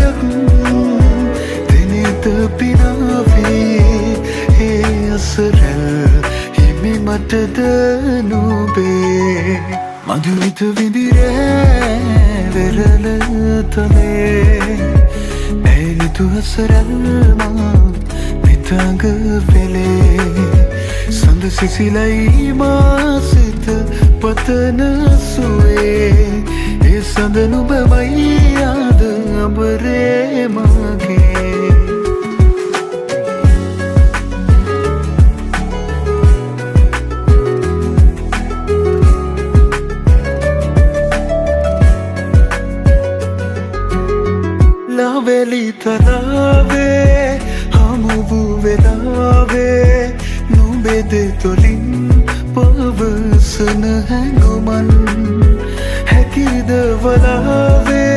සුවයක් දෙනෙත පිනාවේ. ඒ අසරැල් හිමි මටද නුබේ. මధుවිත විඳිරේ වෙරළ තලේ, ඇයිනිතු අසරැල් මා නිතඟ වෙලේ. සඳ සිසිලයි මා සිත පතන සුවේ, ඒ සඳ නුඹමයි අද අඹරේ මගේ. ලාවැලි තරාවේ හමු වූ වෙලාවේ, නුඹේ දෙතොලින් පවසන හැඟුමන් හැකිද වලාවේ.